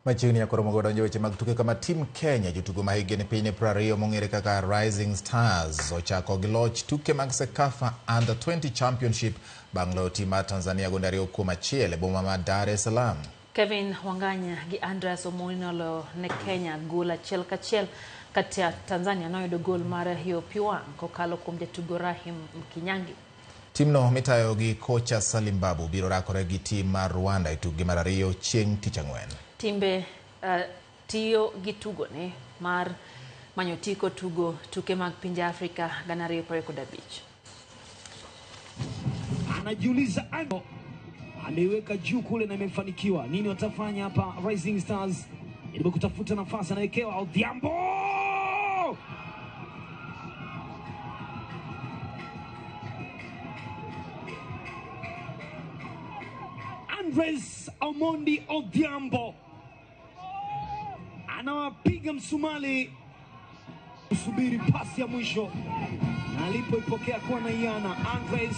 Machiegni nyaka romo godonjo weche mag tuke kama Team Kenya jotugo ma hikgi ni piny 20 mong'ere kaka Rising Stars ochako gi loch tuke mag CECAFA Under 20 Championship bang' loyo tim mar Tanzania gonde 2-1 e boma ma Dar es Salaam. Kevin Wanganya gi Andreas Omoni noloyo ne Kenya gol 1-1 kata Tanzania noyudo gol mar yo pi wang' kokalo kuom jatugo Rahim Mkinyangi. Timno mitayo gi kocha Salim Babu biro rakore gi tim mar Rwanda e tukgi mar 2 chieng' tich ang'wen. Timbe tiyo gi tugone mar manyo tiko tugo tuke mag pinje Afrika 2025. Anajiuliza ano ameiweka juu kule na imefanikiwa. Nini watafanya hapa Rising Stars? Jaribu kutafuta nafasi, anawekewa Odhiambo. Andres Omondi Odhiambo anawapiga msumali, kusubiri pasi ya mwisho, na alipoipokea kwa naiana Andres